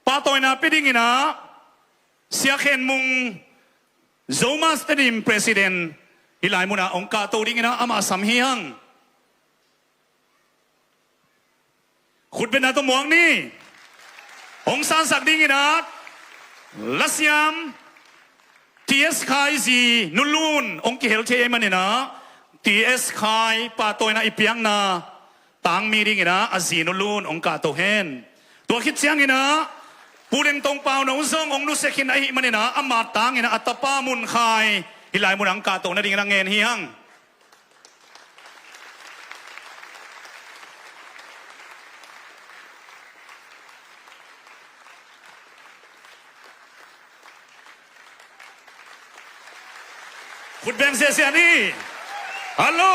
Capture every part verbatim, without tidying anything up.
Pahtawina pia dinginah Sia Khen Mung, Zomi Stadium President, hih lai munah hong kahto dinginah amah sam hi hang. Khutbetna tawh muak ni. Hong sansak dinginah lasiam T S Khai zi Nu Lun hong kihel thei ahih maninah T S Khai pahtawina i piakna tangmi dinginah a zi Nu Lun hong kahto hen. Tua khit cianginah Pu Leng Tong Pau No zong hong nusia khin ahih maninah ama tanginah a tapa Mun Khai hih lai munah hong kahto nadingin a ngen hi hang. Khut beng siasia ni. Hallo.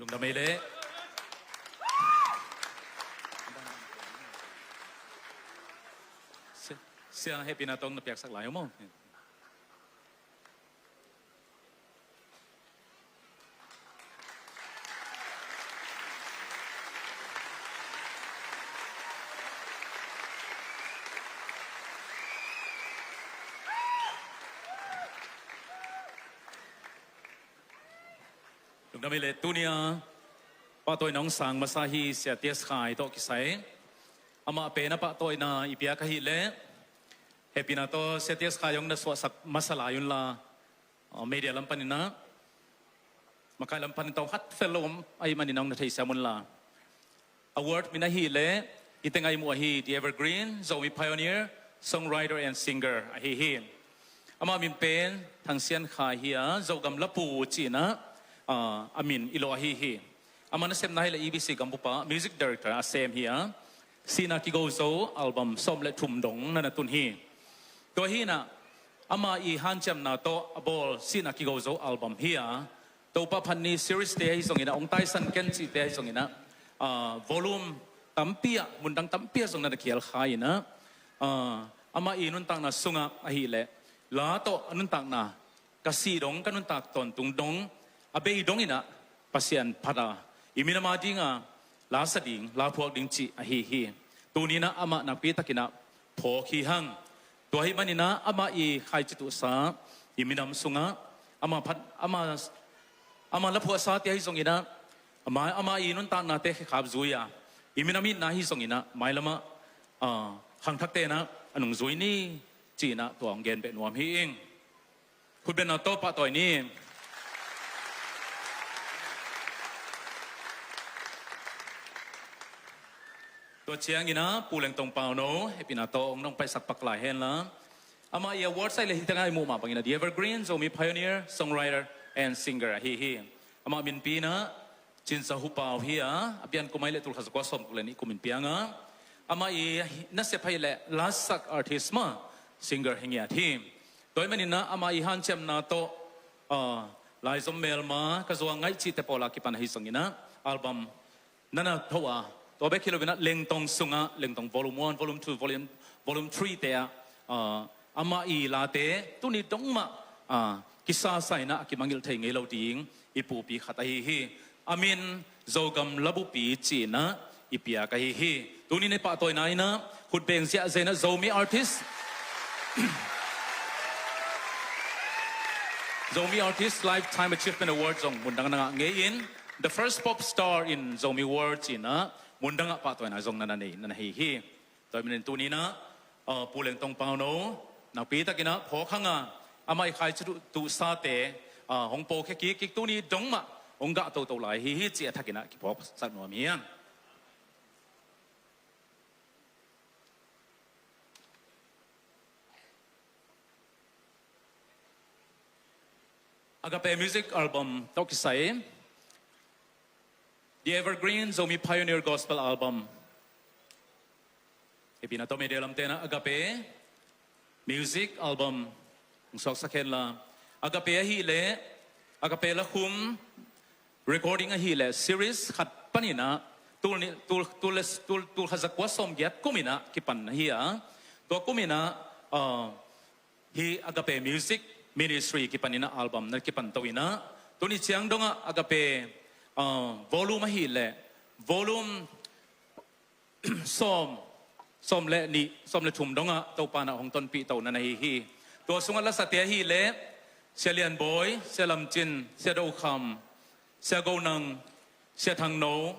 Lungdam ei leh. Sia, sia hehpihna tawh na piaksak lai uh maw. Lungdam ei leh. Tuni-a pahtawina hong sang masa hi Sia T S Khai tawh kisai. Amah pen a pahtawina i piak ahih leh hehpihna tawh Sia T S Khai hong na suahsak masa lai unla, uh, media lam paninah, makai lam panin tawh khat fel lo om ahih maninah hong na theisiam unla. Award min ahih leh hih teng a i muh ahi, The Evergreen Zomi Pioneer, Songwriter and Singer ahi hi. Amah min pen Thang Sian Khai hi a, Zogam Lapu cinah, ah, a min i lawh ahi hi. Amah nasepna ahih leh E B C gambupa Music Director a sem hi a, Sihna Kigo Zo album sawm le thum dong na na tun hi. Tua hinah ama i hanciamna tawh a bawl Sihna Kigo Zo album hi a, Topa Phat Ni series te ahi zonginah, Hong Taisan Ken cihte ahi zonginah, ah, volume tampi ah, mundang tampi ah zong na na khial kha inah, ah, amah i nuntakna sungah ahih leh la tawh a nuntakna, ka sih dong, ka nuntak tawntung dong, a bei donginah Pasian phat a, i minam a dinga la sa ding, la phuak ding cih ahi hi. Tuninah amah nakpitakinah phawk hi hang. Tua ahih maninah amah i khaici tuhsa i minam sungah, amah phat, amah, amah la phuahsate ahi zonginah, amah, amah i nuntaknate khekhap zui a, i minam itna ahi zonginah mailamah, ah, khangthakte inah a nungzui ni cinah tua hong gen beh nuam hi ing. Khutbetna tawh pahtawi ni. Tua cianginah Pu Leng Tong Pau No hehpihna tawh hong nong paihsak pak lai henla, amah i award ahih leh hih tengah i muh mah banginah The Evergreen Zomi Pioneer, Songwriter and Singer ahi hi. Amah minpi inah Cin Za Hu Pau hi a, a pian kum ahih leh tulkhat zakua sawmguk le nih kum in piang a, amah i nasep ahih leh lasak artist mah, singer hi ngiat hi. Tua ahih maninah amah i hanciamna tawh, ah, laizom melma, ka zuang ngaih cihte pawla kipan ahi zonginah album na na tho a, tua bek hi loinah Lengtong sungah, Lengtong Volume One, Volume Two, Volume, Volume Three te ah, ah, amah i late tuni dong mah, ah, kisasa inah a kimangngilh thei ngei lo ding i pupi khat ahi hi. A min Zogam Labupi cinah i piak ahi hi. Tuni-in i pahtawina inah khut beng ziahziah inah Zomi Artist, Zomi Artist Lifetime Achievement Award zong mundang na ngah ngei in, the first pop star in Zomi world cinah mundangah pahtawina zong na na nei, na na nei hi. Tua ahih manin tuninah, ah, Pu Leng Tong Pau No nakpitakinah phawk hang a, amah i khaici tu, tuhsate, ah, hong pokhia kikkik, tuni dong mah hong gah toto lai hi hi cih a thakinah kiphawksak nuam hi hang. Agape Music Album tawh kisai, The Evergreen Zomi Pioneer Gospel Album. Hehpihna tawh media lamte inah Agape Music Album hong suaksak henla, Agape ahih leh, Agape lakhum recording ahih leh series khat paninah tul nih, tul, tul, tul, tulkhat zakua sawmgiat kuminah kipan ahi a, tua kuminah, ah, Hih Agape Music Ministry kipan inah album na kipan to inah, tuni ciang dongah Agape, ah, volume ahih leh volume sawm, sawm le nih, sawm le thum dongah Topa inah hong tonpih to na na hi hi. Tua sungah lasate ahih leh Sia Lian Bawi, Sia Lam Cin, Sia Do Kham, Sia Go Nang, Sia Thang No,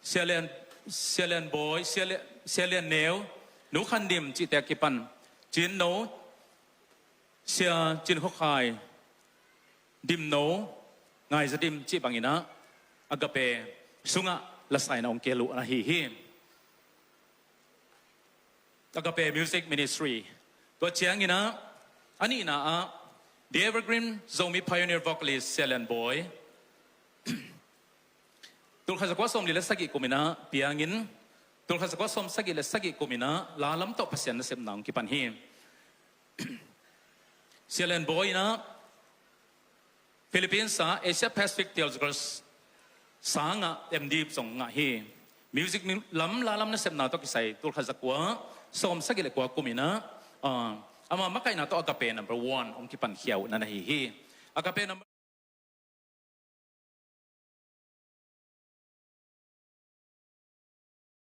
Sia Lian, Sia Lian Bawi, Sia Lian, Sia Lian Neu, Nu Khan Dim cihte a kipan Cin No, Sia Cin Khua Khai, Dim No, Ngai Za Dim cih bang inah Agape sungah lasa inah hong kihel uh na hi hi. Agape Music Ministry. Tua ciang inah a nihna ah The Evergreen Zomi Pioneer Vocalist Sia Lian Bawi, tulkhat zakua sawmli le sagih kum inah piangin, tulkhat zakua sawmsagih le sagih kum inah la lam tawh Pasian nasepna hong kipan hi. Sia Lian Bawi inah Philippines ah Asia Pacific Theological sangah M.Div zong ngah hi. Music lam, la lam nasepna tawh kisai tulkhat zakua sawmsagih le kua kum inah, ah, ama makaihna tawh Agape number one hong kipan khia uh na na hi hi. Agape number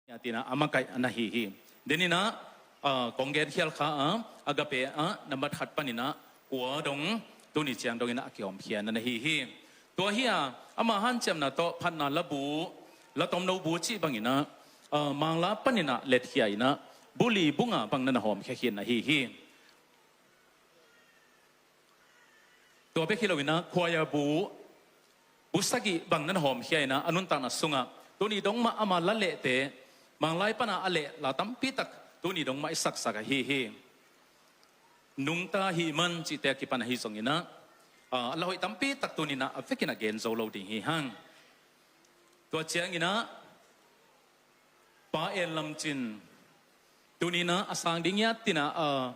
Nia tina a makaih a na hi hi. Den inah, ah, kong gen khial kha a, Agape ah nambat khat pan inah kua dong tuni ciang dong inah a kihawmkhia na na hi hi. Tua hi a, ama hanciamna tawh phatna labu, la tomno bu cih bang inah, ah, Mangla pan inah letkhia inah bu li bu nga bang na na hawmkhia khin na hi hi. Tua bek hi lo inah choir bu, bu sagih bang na na hawmkhia inah a nuntakna sungah tuni dong mah ama la lehte, Manglai pan a a leh la tampi tak tuni dong mah i saksak ahi hi. Nungta Hih Man cihte a kipan ahi zong inah, ah, a la hoih tampi tak tuni inah a vek inah gen zo lo ding hi hang. Tua ciang inah Pa En Lam Cin, tuni inah a sang ding hi a, tina, ah,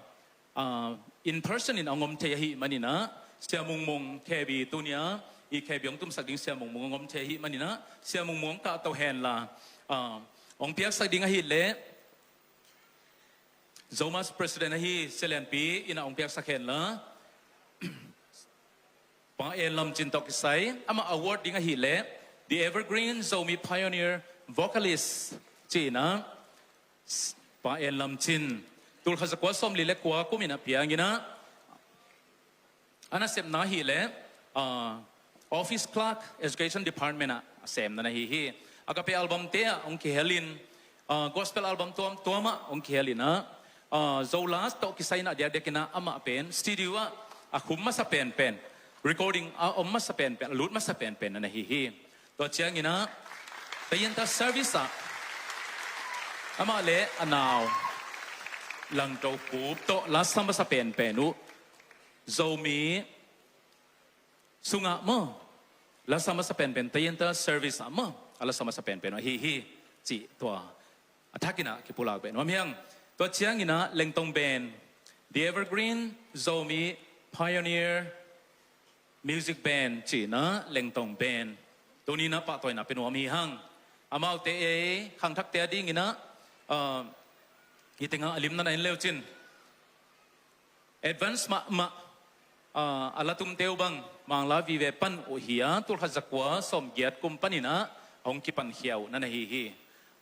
ah, in person in a hong om thei ahih man inah, Sia Mung Mung, K B, tuni a i K B hong tumsak ding Sia Mung Mung hong om thei ahih man inah, Sia Mung Mung hong kahto hen la, ah, hong piaksak ding ahih leh Zomus President ahi Sia Lian Pi inah hong piaksak hen la, Pa En Lam Cin tawh kisai, amah award ding ahih leh The Evergreen Zomi Pioneer Vocalist cih inah, Pa En Lam Cin, tulkhat zakua sawmli le kua kum inah piang inah, a nasepna ahih leh, ah, Office Clerk, Education Department ah a sem na na hi hi. Agape album te ah hong kihel in, ah, gospel album tuamtuam ah hong kihel inah, ah, Zola tawh kisai inah diakdiak inah amah pen studio ah a khum masa penpen, recording a om masa penpen, a lut masa penpen na na hi hi. Tua ciang inah Tayinta service ah amah le a nau Langto Khup tawh lasa masa penpen uh, Zomi sungah maw, lasa masa penpen, Tayinta service ah maw, a lasa masa penpen uh ahi hi, cih tua a thak inah kipulak beh nuam hi hang. Tua ciang inah Lengtong Band, The Evergreen Zomi Pioneer Music Band cih inah Lengtong Band, tuni inah pahtawina pia nuam hi hang. Amaute ei khangthakte a ding inah, ah, hih tengah a limna na en le uh cin, advance mahmah, ah, a la tumte uh bang Mangla vive pan uh hi a, tulkhat zakua sawmgiat kum pan inah hong kipan khia uh na na hi hi.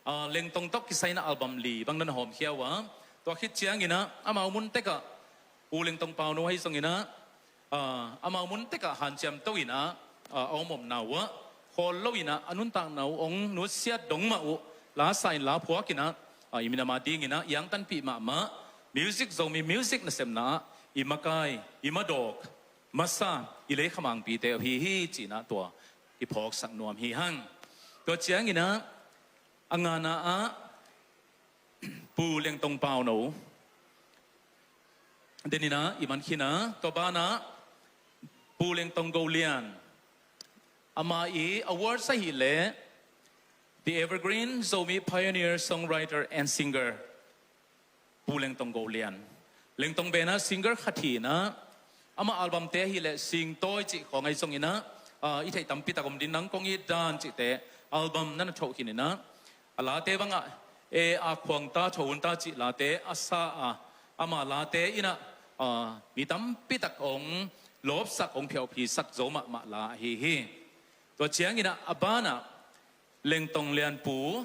Ah, Lengtong tawh kisai inah album li bang na na hawmkhia uh a, tua khit ciang inah amau mun tek ah, Pu Lengtong Pauno ahi zong inah, ah, amau mun tek ah hanciam to inah, ah, a om omna uh ah khawl lo inah a nuntakna uh hong nusiat dong mah uh lasa in la phuak inah, ah, i minam a ding inah i angtanpih mahmah music, Zomi music nasepna ah i makai, i madawk masa, i leikhamangpite uh hi hi cih inah tua i phawksak nuam hi hang. Tua ciang inah a ngana ah Pu Lengtong Pauno den inah i man khin a, tua ban ah Pu Lengtong Go Lian, amah i award ahih leh The Evergreen Zomi Pioneer Songwriter and Singer, Pu Lengtong Go Lian. Lengtong Band ah singer khat hi inah, amah album te ahih leh Singtawi cih khawng ahi zong inah, ah, i theih tampi tak om ding, Nang Kong It Dan cihte album na na thoh khin inah, a late bangah E A Khuang Ta Tho Un Ta cih late a sa a, ama late inah, ah, mi tampi tak hong lawpsak, hong phiauhphisak zo mahmah la ahi hi. Tua ciangin ah a banah Lengtong Lianpu,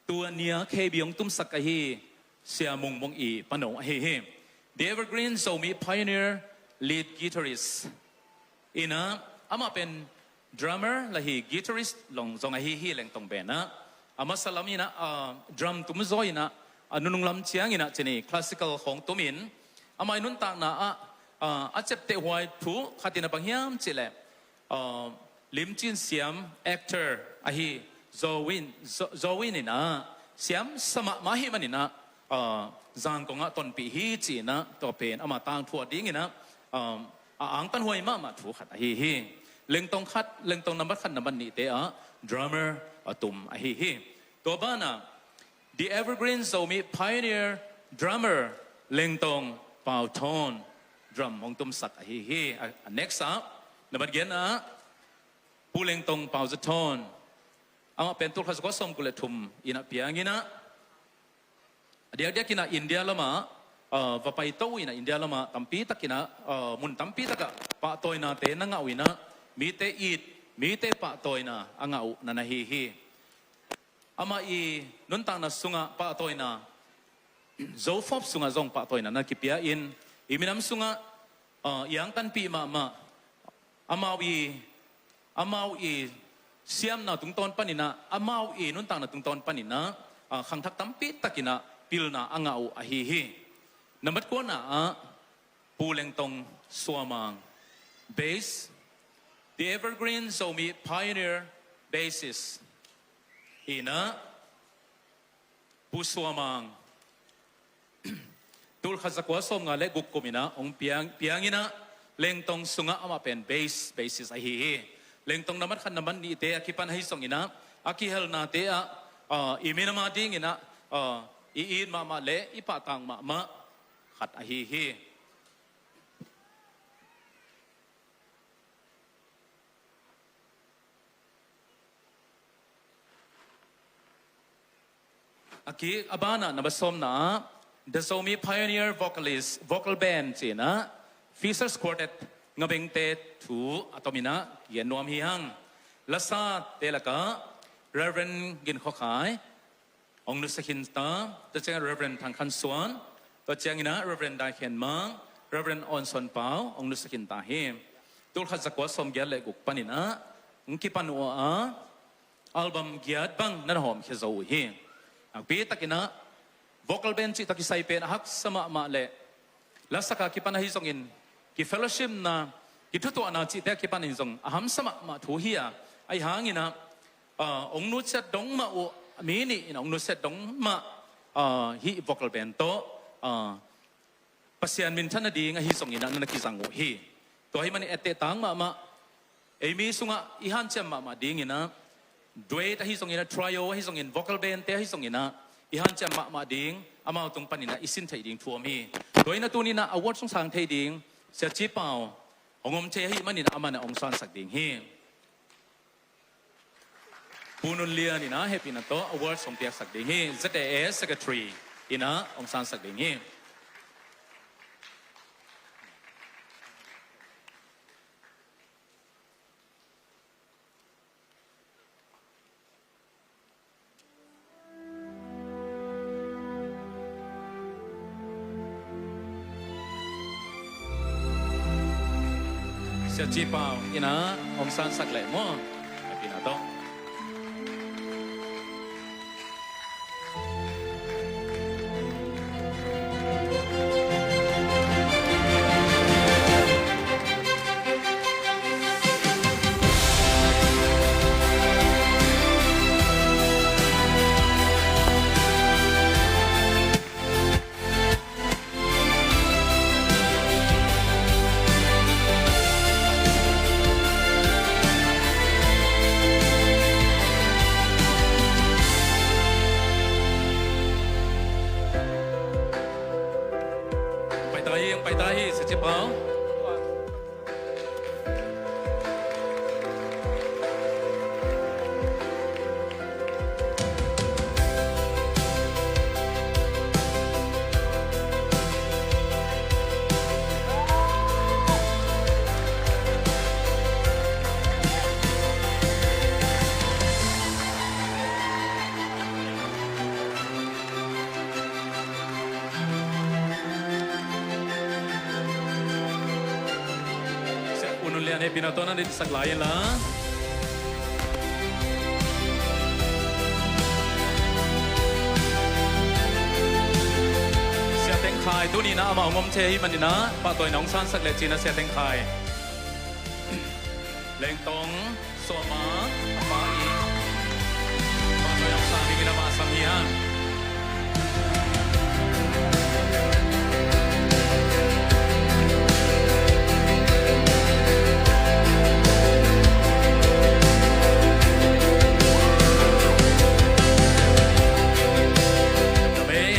tua nia K B hong tumsak ahi Sia Mung Mung i pano ahi hi. The Evergreen Zomi Pioneer lead guitarist in ah, amah pen drummer lah hi, guitarist zong ahi hi, Lengtong Band ah. A masa lam in ah, ah, drum tum zaw in ah, a nunung lam ciangin ah cini classical khawng tumin, amah i nuntakna ah, ah, a ciaptehhuai thu khat in ah bang hiam cih leh, ah, limcin siam, actor ahi Zo Win, Zo-, Zo Win in ah siamsa mahmah ahih manin ah, ah, Zangkong ah tonpih hi ci-in ah, tua pen ama tangthu a dingin ah, ah, a angtanhuai mahmah thu khat ahi hi. Lengtong khat, Lengtong nambat khat nambat nihte ah drummer a tum ahi hi. Tua banah The Evergreen Zomi Pioneer drummer Lengtong Pau Thawn drum hong tumsak ahi hi. A, a next ah, nambat giat ah, Pu Lengtong Pau Za Thawn. Amah pen tulkhat zakua sawmguk le thum in ah piang in ah, a diakdiak in ah India lamah, ah, va paito in ah India lamah tampi tak in ah, ah, mun tampi takah pahtawinate na ngah uh in ah, mite it, mite pahtawina a ngah uh na na hi hi. Amah i nuntakna sungah pahtawina, Zofawp sungah zong pahtawina na kipia in, i minam sungah, ah, i angtanpih mahmah, amau i, amau i siamna tungtawn panin ah, amau i nuntakna tungtawn panin ah, ah, khangthak tampi tak in ah pilna a ngah uh ahi hi. Nambat kuana ah, Pu Lengtong Sua Mang, bass, The Evergreen Zomi Pioneer bassist in ah, Pu Sua Mang, tulkhat zakua sawmnga le guk kum in ah hong piang, piang in ah, Lengtong sungah amah pen bass, bassist ahi hi. Lengtong nambat khat nambat nihte a kipan ahi zongin ah, a kihelnate ah, ah, i minam a dingin ah, ah, i it mahmah le i pahtak mahmah khat ahi hi. A kik a banah nambat sawmna ah, The Zomi Pioneer Vocalist, Vocal Band ci-in ah, Fisher's Quartet Ngabengte thu a tom in ah gen nuam hi hang. Lasate lakah Reverend Gin Khua Khai hong nusia khin ta, tua ciangin Reverend Thang Khan Suan, tua ciangin ah Reverend Dai Khen Mang, Reverend Awn Suan Pau hong nusia khin ta hi. Tulkhat zakua sawmgiat le guk panin ah hong kipan uh a, album giat bang na na hawmkhia zo uh hi. Nakpi takin ah vocal band cih tawh kisai pen a haksa mahmah leh, lasaka kipan ahi zongin, kifellowshipna, kithutuahna cihte a kipanin zong a hamsa mahmah thu hi a, ahi hangin ah, ah, hong nusiat dong mah uh, mi nih in hong nusiat dong mah, ah, hih vocal band tawh, ah, Pasian minthan nading ahi zongin ah na na kizang uh hi. Tua ahih manin etteh tang mahmah, ei mi sungah i hanciam mahmah dingin ah, duet ahi zongin ah, trio ahi zongin, vocal band te ahi zongin ah, i hanciam mahmah ding, amau tung panin ah i sin theih ding thu om hi. Tua in ah tuni in ah award sung sang thei ding Sia Ci Pau hong om thei ahih manin ah aman ah hong sansak ding hi. Pu Nun Lian in ah hehpihna tawh award hong piaksak ding hi. Z A A Secretary in ah hong sansak ding hi. Sia Ci Pau in ah hong sansak leh maw? Hehpihna tawh. Pai ta hi, pai ta hi, Sia Ci Pau. Hehpihna tawh na dinsak lai inla. Sia Teng Khai, tuni-in amah hong om thei ahih manin pahtawina hong sansak leh ci-in Sia Teng Khai. Lengtong Suama, a pa i pahtawina hong sang dingin amah sam hi hang.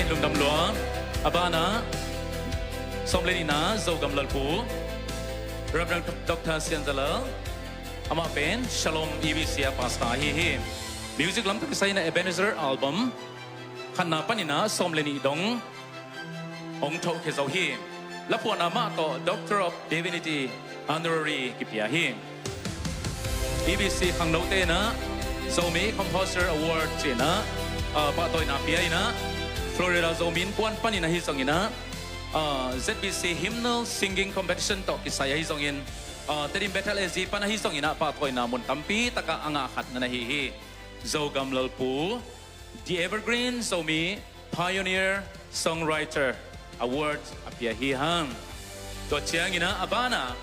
Lungdam lua. A banah sawm le nihna Zogam Lalpu, Reverend Doctor Sian Za Lal, amah pen Shalom E B C a pastor ahi hi. Music lam tawh kisai-in Ebenezer album khatna panin sawm le nih dong hong thokhia zo hi. Laphuahna mah tawh Doctor of Divinity honorary kipia hi. E B C khangnote in Zomi Composer Award ci-in, ah, pahtawina pia in, Florida Zomi Innkuan panin ahi zongin, ah, Z B C Hymnal Singing Competition tawh kisai ahi zongin, ah, Tedim Bethel A Z pan ahi zongin pahtawina mun tampi takah a ngah khat na hi hi. Zogam Lalpu, The Evergreen Zomi Pioneer Songwriter Award a pia hi hang. Tua ciangin a banah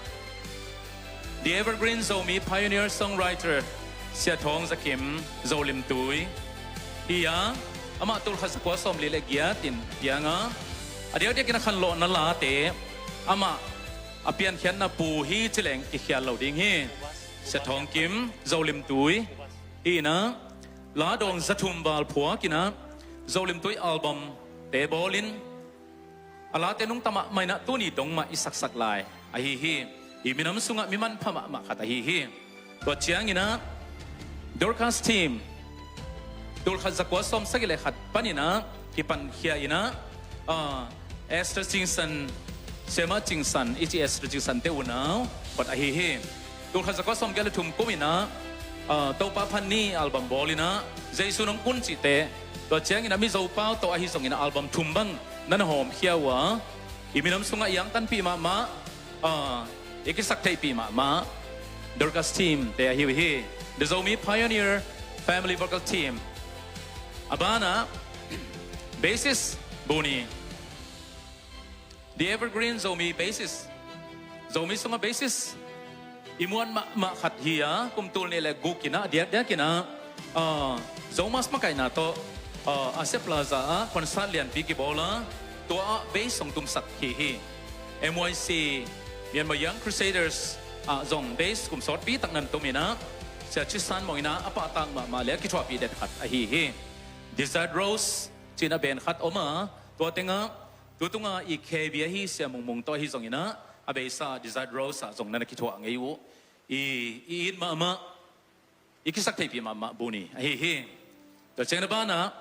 The Evergreen Zomi Pioneer Songwriter Sia Thawng Za Kim, Zolimtui hi a, amah tulkhat zakua sawmli le giat in piang a, a diakdiakin a khanlawhna late amah a piankhiatna pu hi ci leng kikhial lo ding hi. Sia Thawng Kim, Zolimtui hi in, la dawng za thum val phuakin Zolimtui album te bawlin, a late nungta mahmah in tuni dong mah i saksak lai ahi hi. I minam sungah mi manpha mahmah khat ahi hi. Tua ciangin Dorcas Team, tulkhat zakua sawmsagih le khat panin kipankhia in, ah, Esther Cingsan, Siamah Cingsan i ci Esther Cingsan te unau khat ahi hi. Tulkhat zakua sawmgiat le thum kumin, ah, Topa Phan Ni album bawlin, Jesu Nong Kun cihte, tua ciangin Mizo pau tawh ahi zongin album thum bang na na hawmkhia uh a, i minam sungah i angtanpih mahmah, ah, i kisaktheihpih mahmah Dorcas Team te ahi uh hi. The Zomi Pioneer Family Vocal Team. A banah bassist Buni. The Evergreen Zomi bassist. Zomi sungah bassist i muan mahmah khat hi a, kum tul nih le guk in a diakdiakin, ah, Zomus makaihna tawh, ah, Asia Plaza ah concert lianpi kibawl a, tua ah bass hong tumsak hi hi. M Y C, Myanmar Young Crusaders ah zong bass kum sawtpi tak na tum in, Sia Chisan Mawng in a pahtak mahmah le a kithuahpih den khat ahi hi. Desert Rose ci-in a band khat om a, tua tengah tu tungah i K B ahi Sia Mung Mung tawh ahi zongin, a beisa Desert Rose ah zong na na kithuah ngei uh. I, i it mahmah, i kisaktheihpih mahmah Buni ahi hi. Tua ciangin a banah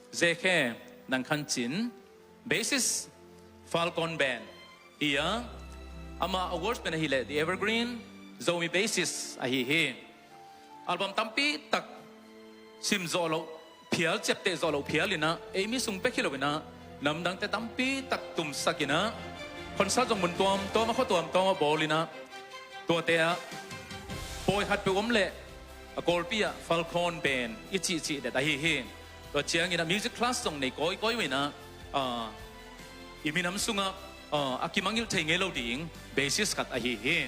Zekhe Nang Khan Cin, bassist Falcon Band hi a, amah awards pen ahih leh The Evergreen Zomi bassist ahi hi. Album tampi tak sim zawh loh phial, ciapteh zawh loh phial in, ei mi sung bek hi lo in, namdangte tampi tak tumsak in, concert zong mun tuamtuam ah, khua tuamtuam ah bawl in, tuate ah pawi khat peuh om leh a Kawlpi ah Falcon Band i cihcih det ahi hi. Tua ciangin music class zong nei kawikawi uh in, ah, i minam sungah, ah, a kimangngilh thei ngei lo ding bassist khat ahi hi.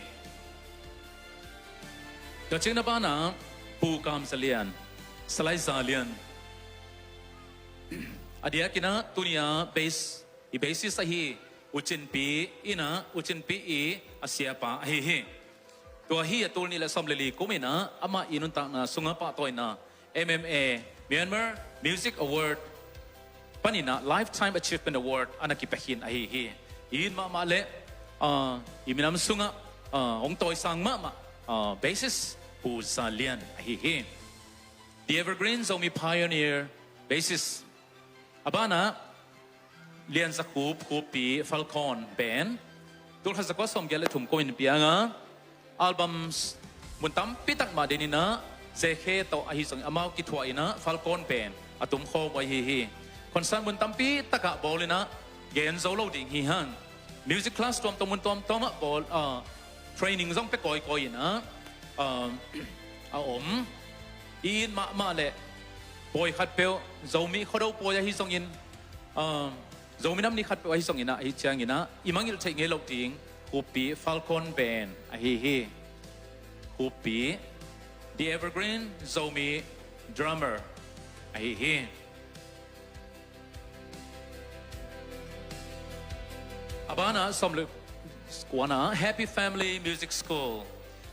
Tua ciangin a banah Pu Kam Za Lian, Salai Za Lian. A diakin tuni-a bass, i bassist ahi U Cin Pi in, U Cin Pi i a siapa ahi hi. Tua hi a tul nih le sawm le li kumin amah i nuntakna sungah pahtawina M M A, Myanmar Music Award panin Lifetime Achievement Award a na kipia khin ahi hi. I it mahmah le, ah, i minam sungah, ah, hong tawisang mahmah, ah, bassist Pu Za Lian ahi hi. The Evergreen Zomi Pioneer bassist. A banah Lian Za Khup, Khup Pi, Falcon Band. Tul khat za kua sawmgiat le thum kumin piang a, albums mun tampi tak mah den in, Zekhe tawh ahi zong amau kithuah in, Falcon Band a tumkhawm uh ahi hi. Concert mun tampi takah bawl in, gen zo lo ding hi hang. Music class tuamtuam, mun tuamtuam ah bawl, ah, training zong pia kawikawi in ah, um, a om. I it mahmah leh pawi khatpeuh, Zomi Khuado pawi ahi zongin, um, Zomi Nam Ni khatpeuh ahi zongin ah, ahi ciangin ah i mangngilh theih ngei loh ding Khup Pi Falcon Band ahi hi. Khup Pi, The Evergreen Zomi Drummer ahi hi. A banah sawm le kuana Happy Family Music School,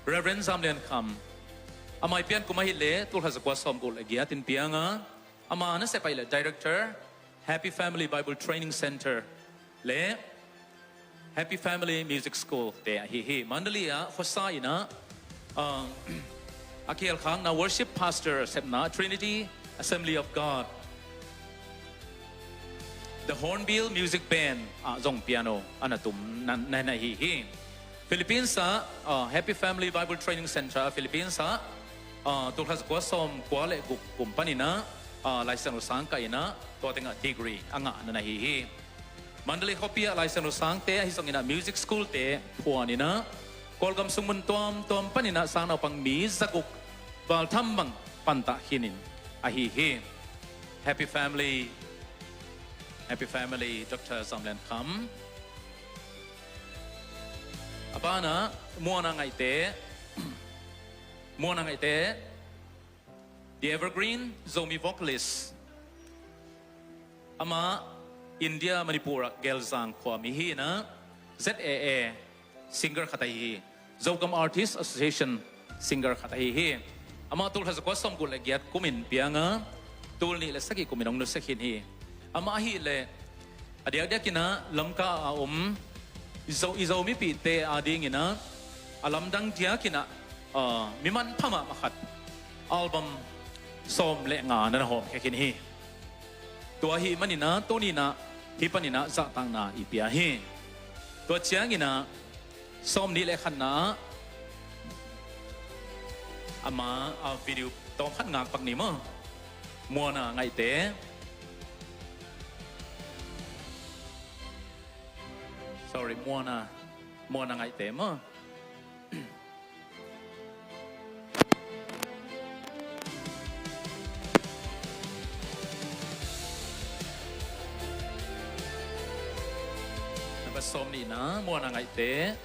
Reverend Zam Lian Kham. Amah i pian kum ahih leh tulkhat zakua sawmguk le giat in piang a, ama nasep ahih leh Director, Happy Family Bible Training Center le Happy Family Music School te ahi hi. Mandalay ah khuasa in ah, ah, a kihel khakna worship pastor sepna Trinity Assembly of God, the Hornbill Music Band ah zong piano a na tum na, na, na hi hi. Philippines ah, ah, Happy Family Bible Training Center Philippines ah, ah, tulkhat zakua sawmkua le guk kum panin ah, ah, Lai Siangtho sang kah in ah, tua tengah degree a ngah na, na hi hi. Mandalay khuapi ah Lai Siangtho sangte ahi zongin ah music school te phuan in ah, Kawlgam sung mun tuamtuam panin ah sangnaupang mi zaguk val tham bang pantah khin in ahi hi. Happy family, happy family, Doctor Zam Lian Kham. A banah Muana Ngaihte, Muana Ngaihte, the Evergreen Zomi vocalist. Amah India, Manipur ah Gelzang khua mi hi in ah, Z A A singer khat ahi hi. Zogam Artist Association singer khat ahi hi. Amah tulkhat zakua sawmguk le giat kum in piang a, tul nih le sagih kum in hong nusia khin hi. Amah ahih leh a diakdiak in ah Lamka a om i Zo, i Zomipihte ading in ah a lamdang diak in ah, ah, mi manpha mahmah khat, album sawm le nga na na hawmkhia khin hi. Tua ahih manin ah tuni in ah hih panin ah zahtakna i pia hi. Tua ciangin ah sawmnih le khatna ah ama, ah, video tawm khat ngak pak ni maw. Muana Ngaihte. Sorry, Muana, Muana Ngaihte maw. Nambat sawmnihna, Muana Ngaihte.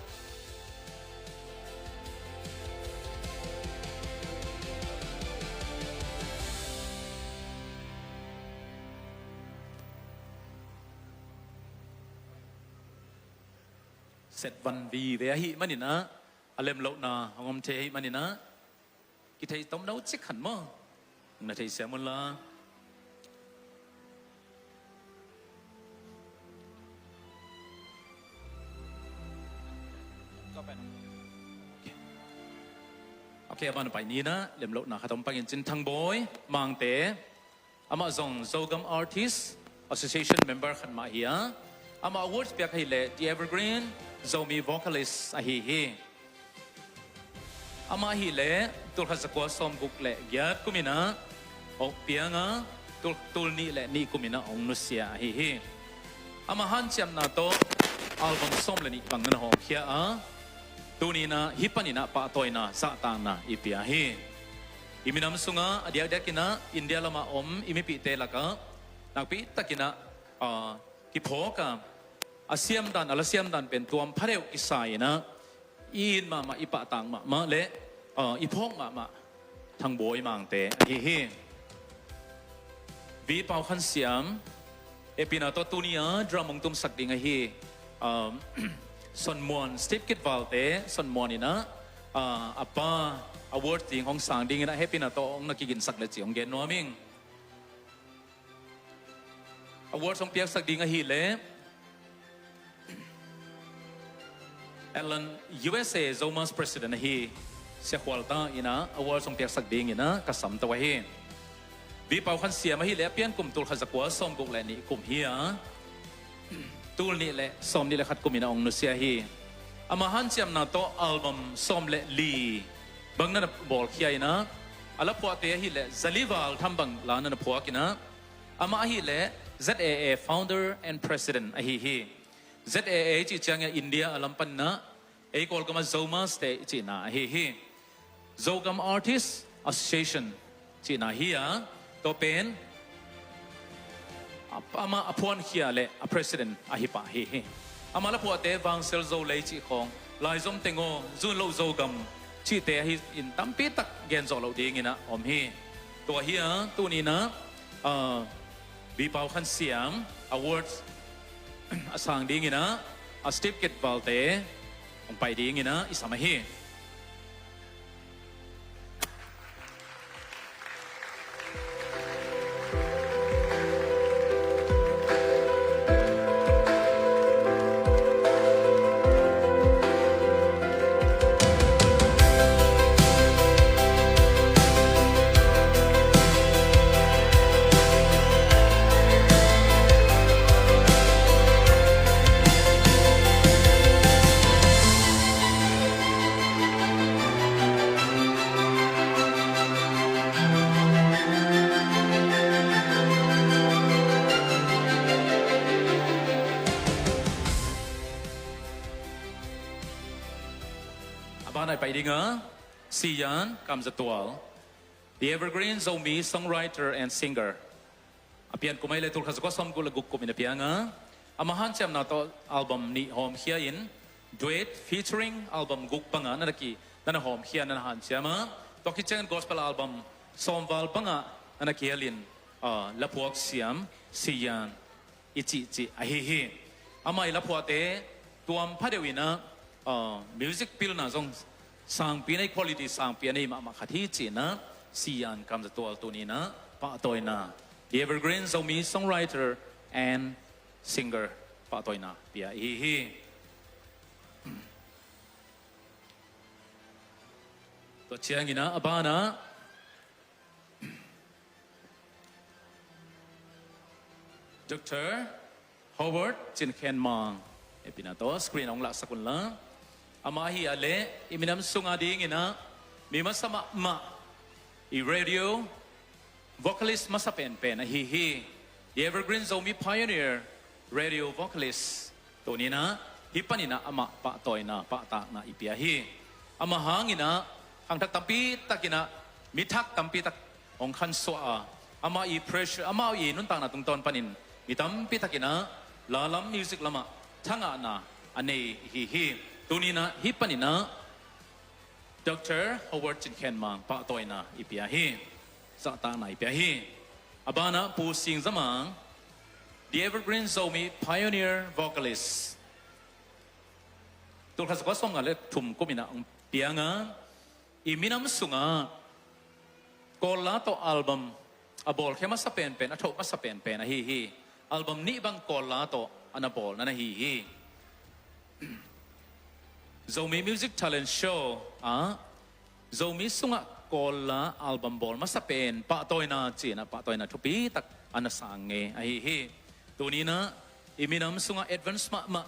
Set van vive ahih manin ah, a lemlohna hong om thei ahih manin ah, kithei tom no cik khan maw? Na theisiam un la. Ok, a ban pai ni na, lemlohna khat om pangin cin Thang Bawi Mangte. Amah zong Zogam Artist Association member khat mah hi a, amah awards piak ahih leh The Evergreen Zomi Vocalist ahi hi. Amah ahih leh tulkhat zakua sawmguk le giat kum in ah hong piang a, tul, tul nih le nih kum in ah hong nusia ahi hi. Amah hanciamna tawh album sawm le nih bang na na hawmkhia a, tuni in ah hih panin ah pahtawina zahtakna i pia hi. I minam sungah a diakdiakin ah India lamah om i mipihte lakah nakpi takin ah, ah, kiphawk a, a siamdan, a lasiamdan pen tuam phadeuh kisai in ah, i it mahmah, i pahtak mahmah le, ah, i phawk mahmah Thang Bawi Mangte ahi hi. V Pau Khan Siam, hehpihna tawh tuni a drum hong tumsak ding ahi, um, Son Muan, Steve Kit Valte, Son Muan in ah, ah, a pa award ding hong sang dingin ah hehpihna tawh hong na kiginsak le ci hong gen nuam ing. Award hong piaksak ding ahih leh Alan, U S A Zomus President ahi Sia Khual Ta in ah award hong piaksak dingin ah ka sam to ahi. V Pau Khan Siam ahih leh a pian kum tulkhat zakua sawmguk le nih kum hi a, tul nih le sawmnih le khat kum in ah hong nusia hi. Amah hanciamna tawh album sawm le li bang na na bawlkhia in ah, a laphuahte ahih leh zali val tham bang la na na phuak in ah, amah ahih leh Z A A founder and president ahi hi. Z A A cih ciangin India a lam panin ah Ei Kawlgam ah Zomas te i cihna ahi hi. Zogam Artist Association cihna hi a, tua pen a, amah a phuankhia le a president ahi pah hi hi. Amah laphuahte Vangsel Zolei cih khawng, Laizom Tengaw, Zunloh Zogam cihte ahi in tampi tak gen zawh loh dingin ah om hi. Tua hi a, tuni-in ah, ah, Bipau Khan Siam awards a sang dingin ah, a Steve Kit Valte hong pai dingin ah i sam ahi. A banah i pai ding a, Sian Kamzatual, The Evergreen Zomi Songwriter and Singer. A pian kum ahi le tulkhat zakua sawmguk le guk kum in a piang a, amah hanciamna tawh album nih hawmkhia in, duet featuring album guk bangah na na ki, na na hawmkhia, na na hanciam a, tua khit ciangin gospel album sawmval bangah na na kihel in, ah, laphuak siam Sian i cihcih ahi hi. Amah i laphuahte tuam phadeuh in ah, ah, music pilna zong sangpi a nei, quality sangpi a nei mahmah khat hi ci-in ah Sian Kamzatual tuni-in ah pahtawina, The Evergreen Zomi Songwriter and Singer pahtawina pia i hi hi. Tua ciangin ah a banah Doctor Howard Cin Khen Mang, hehpihna tawh screen hong lahsak un la. Amah ahi a leh i minam sungah dingin ah mi masa mahmah, i radio vocalist masa penpen ahi hi. The Evergreen Zomi Pioneer radio vocalist. Tuni-in ah hih panin ah amah pahtawina, pahtakna i pia hi. Amah hangin ah khangthak tampi takin ah, mi thak tampi tak hong khansuah a, amah i pressure, amah i nuntakna tungtawn panin mi tampi takin ah la lam, music lamah thangahna a nei i hi hi. Tuni-in ah hih panin ah Doctor Howard Cin Khen Mang pahtawina i pia hi. Zahtakna i pia hi. A banah Pu Sing Za Mang, The Evergreen Zomi Pioneer Vocalist. Tulkhat zakua sawmnga le thum kum in ah hong piang a, i minam sungah Kawl la tawh album a bawlkhia masa penpen, a thoh masa penpen ahi hi. Album nih bang Kawl la tawh a na bawl na na hi hi. Zomi Music Talent Show ah Zomi sungah Kawl la album bawl masa pen pahtawina ci-in ah pahtawina thupi tak a na sang ngei ahi hi. Tuni-in ah i minam sungah advance mahmah,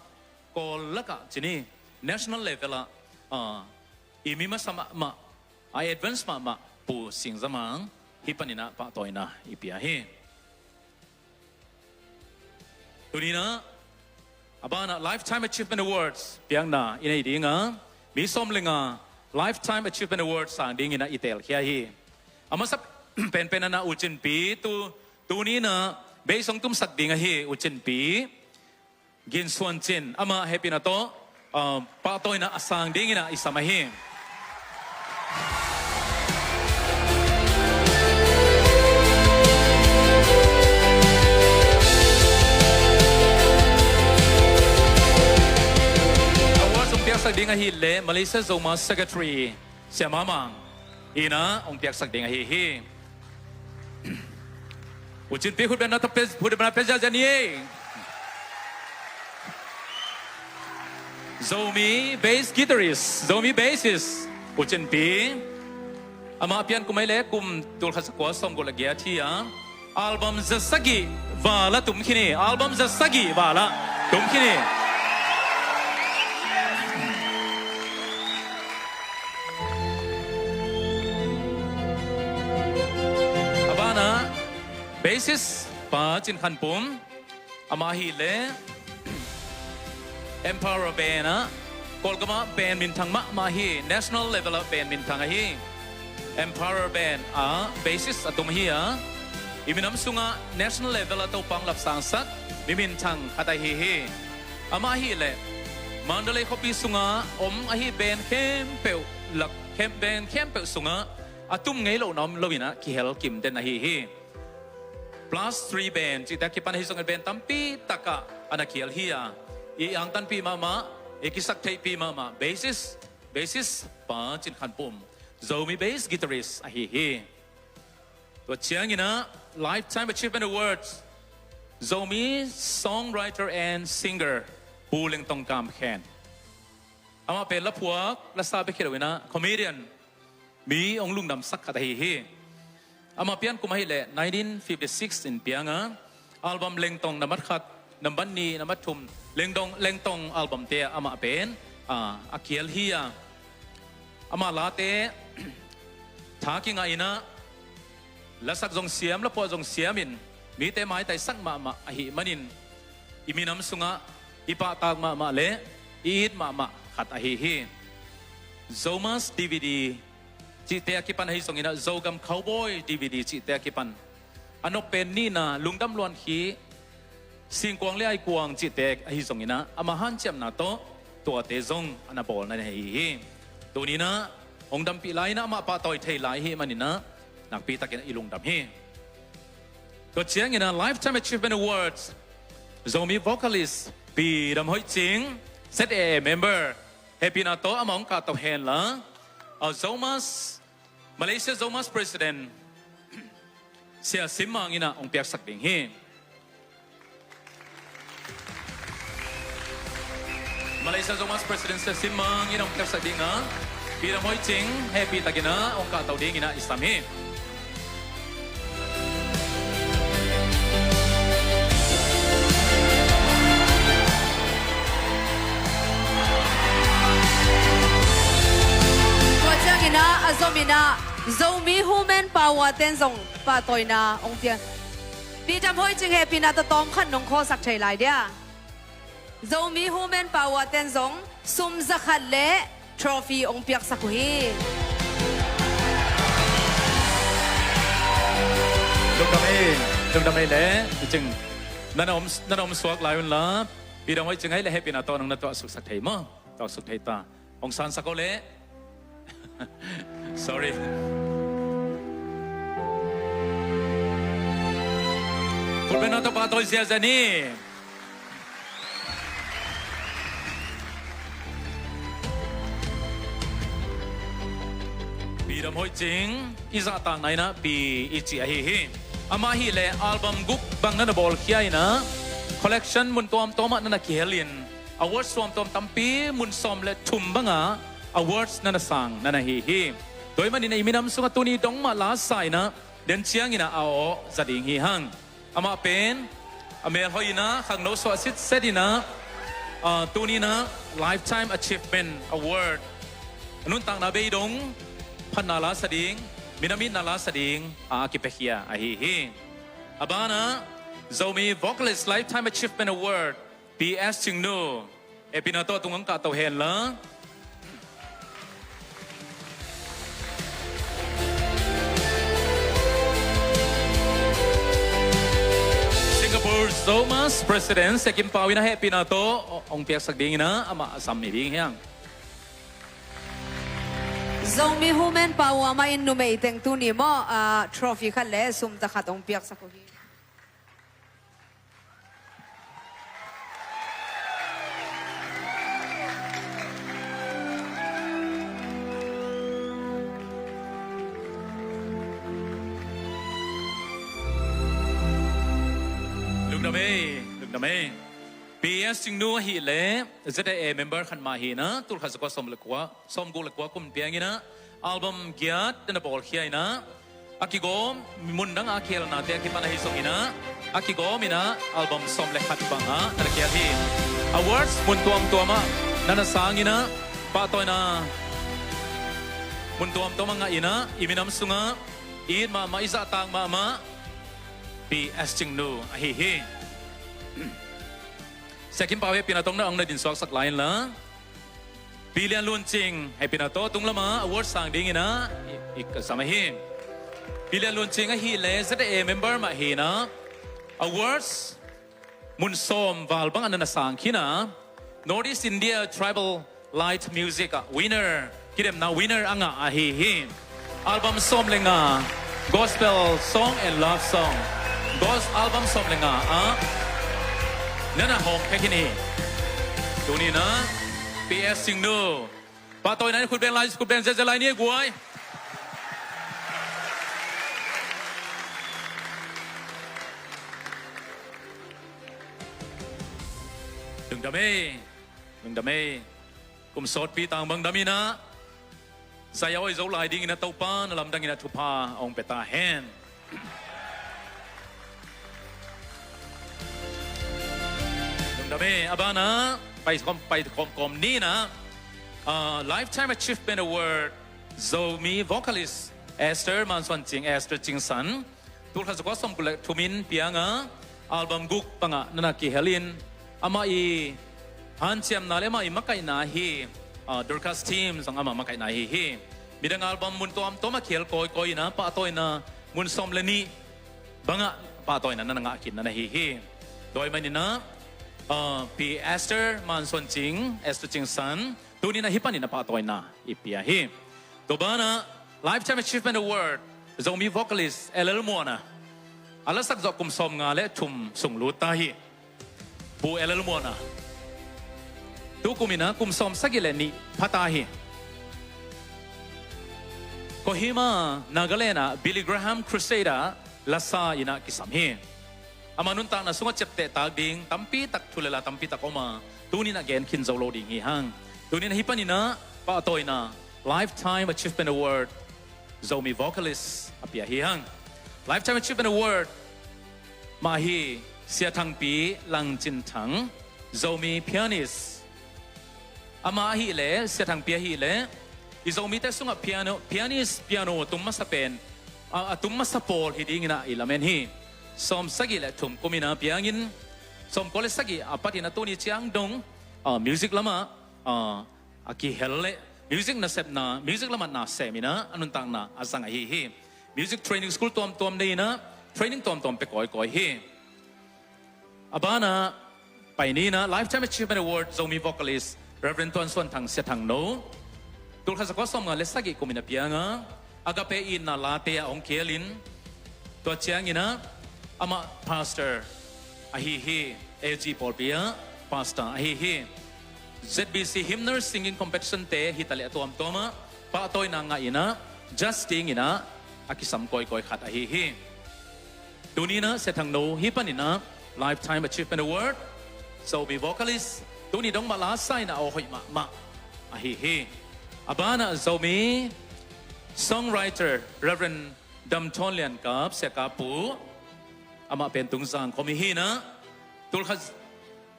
Kawl lakah ci ni, national level ah, ah, i mi masa mahmah, a advance mahmah Pu Sing Za Mang hih panin ah pahtawina i pia hi. Tuni-in ah a banah Lifetime Achievement Awards piakna i nei ding a, mi sawm le nga Lifetime Achievement Awards sang dingin ah i teelkhia hi. A masa penpen ah na U Cin Pi, tu, tuni-in ah bass hong tumsak ding ahi U Cin Pi Gin Suan Cin, amah hehpihna tawh, ah, pahtawina a sang dingin ah i sam ahi. Award hong piaksak ding ahih leh Malaysia Zoma Secretary Sia Ma Mang in ah hong piaksak ding ahi hi. U Cin Pi, khut beng na ta pe, khut beng na pe ziahziah ni ei. Zomi bass guitarist, Zomi bassist U Cin Pi. Amah pian kum ahi le kum tulkhat zakua sawmguk le giat hi a, album za sagih val ah tum khin hi, album za sagih val ah tum khin hi. A banah bassist Pa Cin Khan Pum, amah ahih leh Emperor Band ah Kawlgam ah band minthang mahmah hi. National level ah band minthang ahi. Emperor Band ah bassist a tum hi a, i minam sungah national level ah Topa hong lapsangsak mi minthang khat ahi hi. Amah ahih leh Mandalay khuapi sungah om ahi band khempeuh lak, khem, band khempeuh sungah a tum ngei lo na om lo in ah kihel kim den ahi hi. Plus three band cihte a kipan ahi zongin band tampi takah a na kihel hi a, i angtanpih mahmah, i kisaktheihpih mahmah bassist, bassist pa Cin Khan Pum, Zomi bass guitarist ahi hi. Tua ciangin ah Lifetime Achievement Awards, Zomi Songwriter and Singer, Pu Lengtong Kam Khen. Amah pen laphuak, lasa bek hi lo in ah comedian, mi hong lungdamsak khat ahi hi. Amah pian kum ahih leh nineteen fifty-six in piang a, album Lengtong nambat khat, nambat nih, nambat thum, Lengtong, Lengtong album te ah amah pen, ah, a kihel hi a, amah late tha kingah in ah, lasak zong siam, laphuak zong siam in mite maitaisak mahmah ahih manin i minam sungah i pahtak mahmah le i it mahmah khat ahi hi. Zomas D V D cihte a kipan ahi zongin ah, Zogam Cowboy D V D cihte a kipan, a nop pen nihna, Lungdam Luan Khih, Singkuang le Aikuang cihte ahi zongin ah, ama hanciamna tawh tuate zong a na bawl na hi hi. Tuni in ah hong dampih lai in ah, amah pahtawi thei lai ahih manin ah nakpi takin i lungdam hi. Tua ciangin ah Lifetime Achievement Awards, Zomi vocalist Pi Dam Hoih Cing, Z A A member, hehpihna tawh amah hong kahto hen la, a, Zomas, Malaysia Zomas President Sia Sim Mang in ah hong piaksak ding hi. Malaysia Zomas President Sia Sim Mang in ah hong piaksak ding a, Pi Dam Hoih Cing hehpih takin ah hong kahto dingin ah i sam hi. Tua ciangin ah a zom in ah Zomi Human Power ten zong pahtawina hong pia. Pi Dam Hoih Cing hehpihna tawh tawm khat nong khawlsak thei lai dia. Zomi Human Power ten zong sum zakhat le trophy hong piaksak uh hi. Lungdam ei, lungdam ei le, i cing. Na na om, na na om suak lai un la, Pi Dam Hoih Cing ei le hehpihna tawh nong na tuah suksak thei maw? Tuah suk thei ta. Hong sansak o le. Sorry. Khutbetna tawh pahtawi ziahziah ni. Pi Dam Hoih Cing, i zahtakna in ah Pi i cih ahi hi. Amah ahih leh album guk bang na na bawlkhia in ah, collection mun tuamtuam ah na na kihel in, awards tuamtuam tampi, mun sawm le thum bangah awards na na sang na na hi hi. Tua ahih manin i minam sungah tuni dong mah la sa in ah, den ciangin ah a aw za ding hi hang. Amah pen a mel hoih in ah, khangno suah sitset in ah, ah, tuni in ah Lifetime Achievement Award, a nuntakna bei dong phatna la sa ding, minam itna la sa ding a kipiakhia ahi hi. A banah Zomi Vocalist Lifetime Achievement Award, Pi S Cingnu, hehpihna tawh tung hong kahto hen la. Singapore Zomas President Sia Kim Pau in ah hehpihna tawh hong piaksak dingin ah amah a sam hi ding hi hang. Zomi Human Power mah in numei teng tuni maw, ah, trophy khat le sum zakhat hong piaksak uh hi. Lungdam ei, lungdam ei. Pi S Cingnu ahih leh Z A A member khat mah hi in ah, tul khat za kua sawm le kua, sawmguk le kua kum piang in ah, album giat na na bawlkhia in ah, a kigawm, mun dang a kihelnate a kipan ahi zongin ah, a kigawm in ah, album sawm le khat bang ah na na kihel hi. Awards mun tuamtuam ah na na sang in ah, pahtawina mun tuamtuam ah ngah in ah, i minam sungah i it mahmah, i zahtak mahmah Pi S Cingnu ahi hi. Sia Kim Pau hehpihna tawh na hong na din suaksak lai in la. Pi Lian Lun Cing, hehpihna tawh tung lama award sang dingin ah i, i ka sam ahi. Pi Lian Lun Cing ahih leh Z A member mah hi-in ah, awards mun sawm val bangah na na sang khin a, Northeast India Tribal Light Music ah winner, kidemna winner a ngah ahi hi. Album sawm le nga, gospel song and love song. Gos-, album sawm le nga ah na na hawm pek khin hi. Tuni-in ah P S Singnu, pahtawina in khut beng lai, khut beng zelzel lai ni, guai. Lungdam ei, lungdam ei. Kum sawtpi tang bang dam in ah, zai a oi zo lai dingin ah Topa na lamdang in ah thupha hong pia ta hen. Lungdam ei. A banah pai khawm, pai khawm kawm ni-in ah, ah, Lifetime Achievement Award, Zomi vocalist Esther Man Suan Cing, Esther Cing San, tulkhat zakua sawmguk le thum in piang a, album guk bangah na na kihel in, amah i hanciamna le amah i makaihna hi, ah, Dorcas Team zong amah makaihna ahi hi. Midang album mun tuamtuam ah kihel kawikawi in ah, pahtawina mun sawm le nih bangah pahtawina na na ngah khin na na hi hi. Tua ahih manin ah, ah, Pi Esther Man Suan Cing, Esther Cing San, tuni-in ah hih panin ah pahtawina i pia hi. Tua banah Lifetime Achievement Award, Zomi vocalist L L Muana, a lasak zawh kum sawmnga le thum sung lut ta hi. Pu L L Muana, tu kum in ah kum sawmsagih le nih pha ta hi. Kohima, Nagaland ah Billy Graham Crusade ah lasa in ah kisam hi. Ama nuntakna sungah ciaptehtak ding tampi tak, thu le la tampi tak om a, tuni-in ah gen khin zo lo ding hi hang. Tuni-in ah hih panin ah pahtawina Lifetime Achievement Award, Zomi vocalist a pia hi hang. Lifetime Achievement Award mah hi Sia Thangpi Lang Cin Thang, Zomi pianist. Amah ahih leh, Sia Thangpi ahih leh, i Zomite sungah piano, pianist, piano tum masa pen, a, a tum masa pawl hi dingin ah i lamen hi. Sawmsagih le thum kum in ah piangin, sawmkua le sagih a patin ah tuni ciang dong, ah, music lamah, ah, a kihel le music nasepna, music lametna sem in ah a nuntakna a zang ahi hi. Music training school tuamtuam nei in ah training tuamtuam pia kawikawi hi. A banah pai ni in ah Lifetime Achievement Award, Zomi vocalist Reverend Tuan Suan Thang, Sia Thang No, tulkhat zakua sawmnga le sagih kum in ah piang a, Agape itna late ah hong kihel in, tua ciangin ah amah pastor ahi hi. A G pawlpi ah pastor ahi hi. Z B C Hymnal Singing Competition te hi ta leh a tuamtuam ah pahtawina ngah in ah, judge dingin ah a kisam kawikawi khat ahi hi. Tuni-in ah Sia Thang No, hih panin ah Lifetime Achievement Award, Zomi vocalist, tuni dong mah lasa in ah aw hoih mahmah ahi hi. A banah Zomi songwriter Reverend Dam Thawn Lian Kap, Sia Kap Pu, amah pen tungzang khawm i hi in ah, tulkhat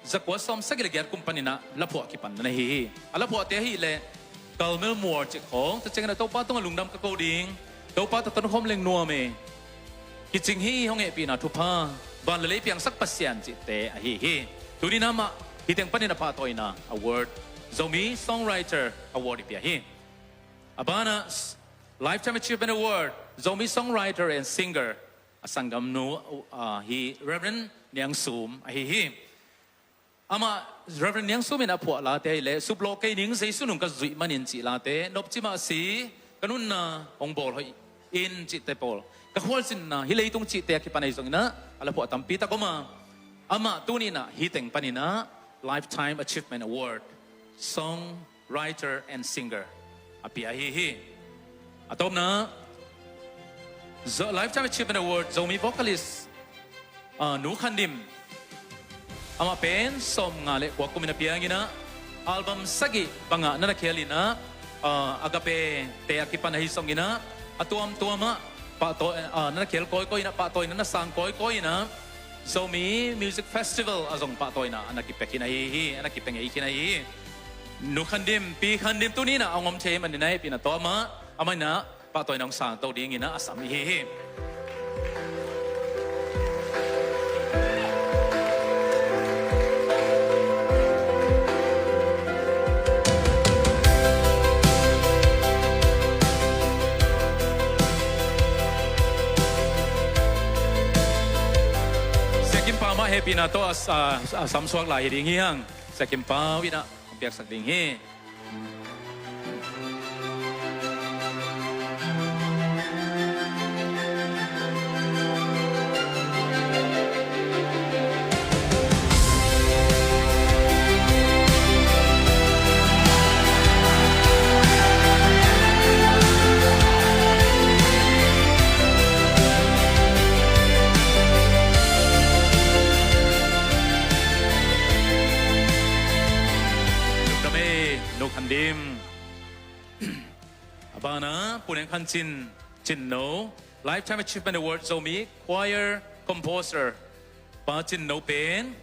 zakua sawmsagih le giat kum panin ah laphuah kipan na hi hi. A laphuahte ahih leh Kalmel Muar cih khawng, tua ciangin ah Topa tungah lungdam ka ko ding, Topa tawh tonkhawm leng nuam e, kicing hi, hong hehpihna thupha, van le lei piangsak Pasian cihte ahi hi. Tuni-in ah amah hih teng panin ah pahtawina award, Zomi Songwriter Award i pia hi. A banah Lifetime Achievement Award, Zomi Songwriter and Singer, a sanggamnu, ah, hi Reverend Niang Sum ahi hi. Amah, Reverend Niang Sum in a phuah late ahih leh, suplawh kei ning, Jesu nung ka zuih manin cih late, nopci mah si, ka nunna hong bawl hoih in cihte pawl, ka khualzinna hih leitung cihte a kipan ahi zongin ah, a laphuah tampi tak om a, amah tuni-in ah hih teng panin ah Lifetime Achievement Award, Song Writer and Singer a pia ahi hi. A tawpna, Zo-, Lifetime Achievement Award, Zomi Vocalist, ah, Nu Khan Dim. Amah pen sawmnga le kua kum in a piang in ah, album sagih bangah na na khel in ah, ah, Agape te a kipan ahi zongin ah, a tuamtuam ah pahtawi, ah, na na khel kawikawi in ah, pahtawina na sang kawikawi in ah, Zomi Music Festival ah zong pahtawina a na kipia khin ahi hi, a na kipia ngei khin ahi hi. Nu Khan Dim, Pi Khan Dim tuni-in ah a hong om thei manin ah hehpihna tawh amah, amah in ah pahtawina hong sangto dingin ah a sam ahi hi. Ina tawh a, a, a samsuak lai hi ding hi hang. Sia Kim Pau ina hong piaksak ding hi. Lungdam ei, Nu Khan Dim. A banah Pu Neng Khan Cin, Cin No, Lifetime Achievement Award Zomi Choir Composer Pa Cin No pen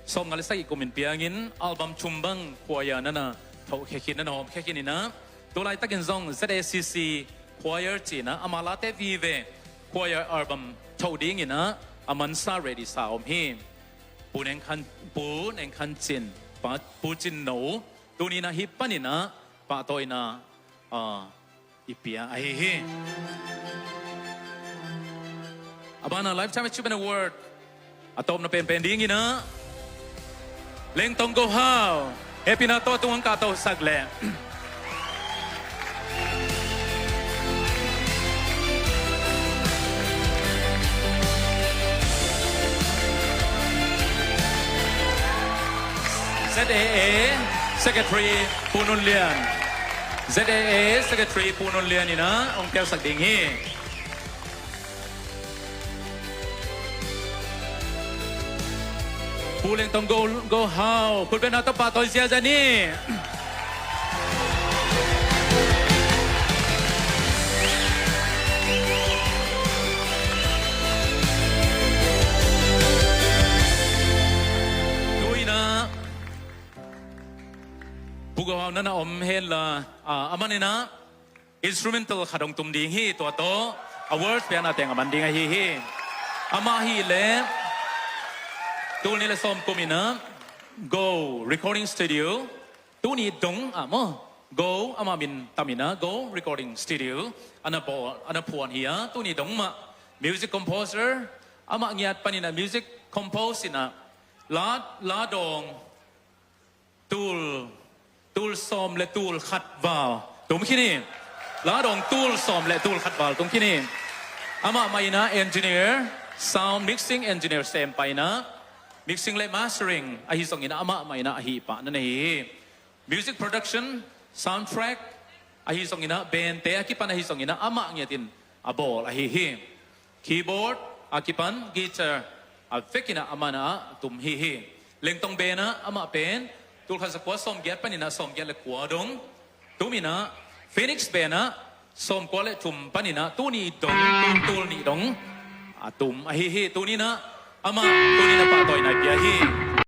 sawmnga le sagih kum in piangin album thum bang choir nana thohkhia khin, nana hawmkhia khin inah, tulaitakin zong Z A C C Choir ci-inah ama late vive choir album thoh dinginah a mansa ready sa om hi. Pu Neng Khan, Pu Neng Khan Cin, Pa, Pu Cin No, tuni inah hih paninah pahtawina, ah, i pia ahi hi. A banah Lifetime Achievement Award a tawpna penpen dinginah Lengtong Go Hau, hehpihna tawh tung hong kahtosak leh Z A A Secretary Pu Nun Lian. Z A A Secretary Pu Nun Lian inah hong piaksak ding hi. Pu Lengtong Go, Go Hau, khutbetna tawh pahtawi ziazia ni. Tu inah Pu Go Hau nana om henla, ah, a maninah instrumental khat hong tum ding hi, tua tawh a words piakna teng a man ding ahi hi. Amah hileh tul nih le sawm kum inah Go Recording Studio, tuni dong ah maw, Go amah min tam inah Go Recording Studio a na bawl, a na phuan hi a, tuni dong mah music composer, amah ngiat paninah music compose inah la, la dawng tul, tul sawm le tul khat val tum khin hi. La dawng tul sawm le tul khat val tum khin hi. Amah mah inah engineer, sound mixing engineer sem pah inah, mixing le mastering ahi zongin amah mah inah ahi pah na nei hi. Music production, soundtrack ahi zongin ah, band te a kipan ahi zongin ah, amah ngiatin a bawl ahi hi. Keyboard a kipan guitar a vekin ah amah na ah tum hi hi. Lengtong band ah amah pen tul khat za kua sawmgiat panin ah sawmgiat le kua dong tum in ah, Phoenix band ah sawmkua le thum panin ah tuni dong, tul, tul nih dong a tum ahi hi. Tuni in ah amah tuni in ah pahtawina pia hi.